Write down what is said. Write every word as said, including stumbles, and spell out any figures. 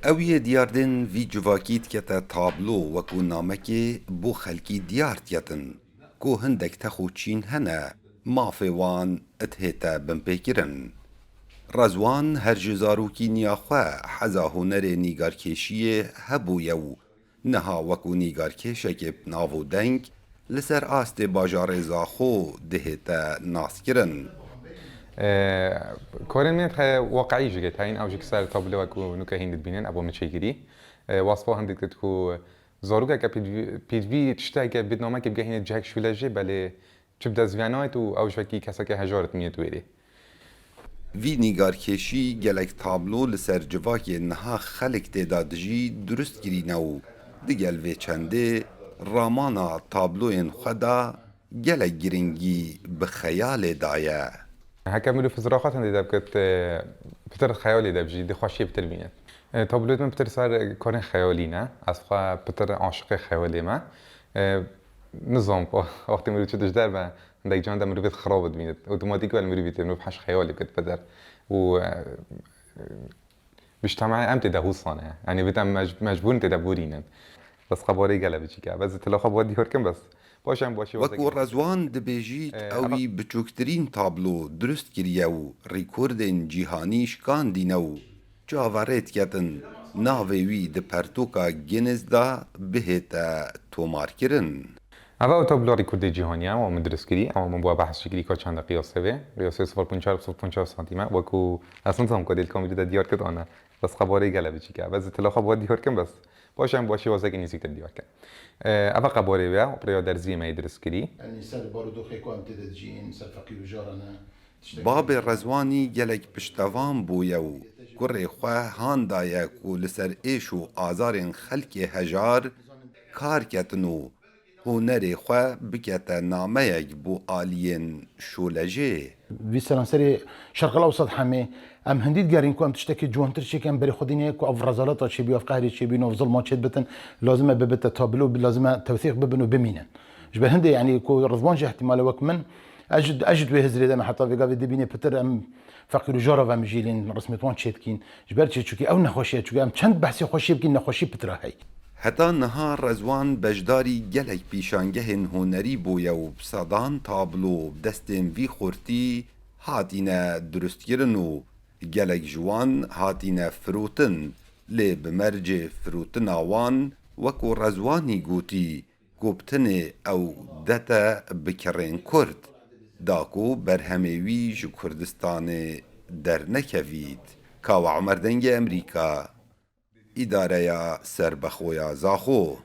Ew yê diyardên vî civakî dikete tablo wekû namekê bo xelkî diyar diketin, ku hindek tex û çîn hene, mafê wan dihête binpêkirin. Rezwan her ji zarokîniya xwe heza hunerê nîgarkêşiyê hebûye û niha wekû nîgarkêşekê bi nav û deng li ser astê bajarê Zaxo dihête naskirin. Karên min xe waqeyî jî teyîn ew jî ki ser tablo wekû nuke hîn dibînin, ev min çêkirî. Wasfa hindik dit ku zarokeke pêdvî tişteke bidnameke bigehîne cihek şûle jê, belê çi bi dest ve nayet û ew ji wekî keseke hejar dimînit wêrê. Vî nîgarkêşî gelek tablo li ser civakê niha xelk tê de dijî durust kirîne û digel vê çendê ramana tabloyên xwe de gelek giringî bi xeyalê daye. Heke mirov ziraxat hindê de bikit, pitir xeyalê de bijî, di xweşiyê pitir bîne. Tabloyê min pitir ser karên xeyalî ne. Ez xwe pitir aşiqê xeyalê me. Nizam wextê mirov çi dijder be, hindek can de mirovê xirab dibînit. Otomatîk wel mirov bît, mirov heş xeyalê bikit pitir. Û Bijtemê em tê de hûsan e. Yanî bit em mecbûr in tê de borînin. Bes xebarê gele biçîk e. Bes tila xwe bo diyar kim bes. Baş em başî Wekû Rezwan dibêjît, ewî biçûktirîn tablo durust kiriye û rîkordên cîhanî şikandîne û çaverê diketin navê wî di pertûka Guinness de bihête tomarkirin. Eva ew tablo rîkordê cîhanî ye, ew min dirust kirî, ew min bo behs jî kirî ka çend qiyasê vê. Qiyasê sifir ponc çar sifir ponc çar santîm e, wekû ez nizam ku dê li kamîrê de diyar kit an ne. Bes xebarê gele biçîk e. Bes tila xwe bo diyar kim bes. Baş em bo şêwazekî nêzîktir diyar kin. Eva xebarê wê ye, rêya derziyê me yê dirust kirî. Yanî ser barodoxê ku em tê de dijîn, ser feqîr û jara ne. Babê Rezwanî gelek piştevan bûye û kurê xwe han daye ku li ser êş û azarên xelkê hejar kar ketin û hunerê xwe bikete nameyek bo aliyên şolejê. Vî seranserê Şerqil Ewsat hemê em hindî digerîn ku em tiştekî ciwantir çêkin, berê xwedî neyê ku ev rezaleta çêbî, ev qehrê çêbî, ev zilma çêdbitin, lazim e bibite tablo, lazim e tewsîq bibin û bimînin. Ji ber hindê, yanî ku Rizwan jî ihtimale wek min, ez ji, ez ji wê hizrê de me, heta vê gavê dibînê pitir em feqîr û jara ve mijîlîn, resmê wan çêdikîn. Ji ber çi? Çunkî ew nexweşiye, çunkî em çend behsê xweşiyê bikîn, nexweşî pitira hey. Heta niha Rezwan beşdarî gelek pîşangehên hunerî bûye û bi sedan tablo bi destên vî xurtî hatîne durustkirin û gelek ji wan hatîne firotin, lê bi mercê firotina wan, wekû Rezwanî gotî, ku bi tenê ew dete bi kirên Kurd, da ku berhemê wî ji Kurdistanê dernekevît. Kawa Omer, Dengê Emerîka, Îdareya Serbexwe ya Zaxo.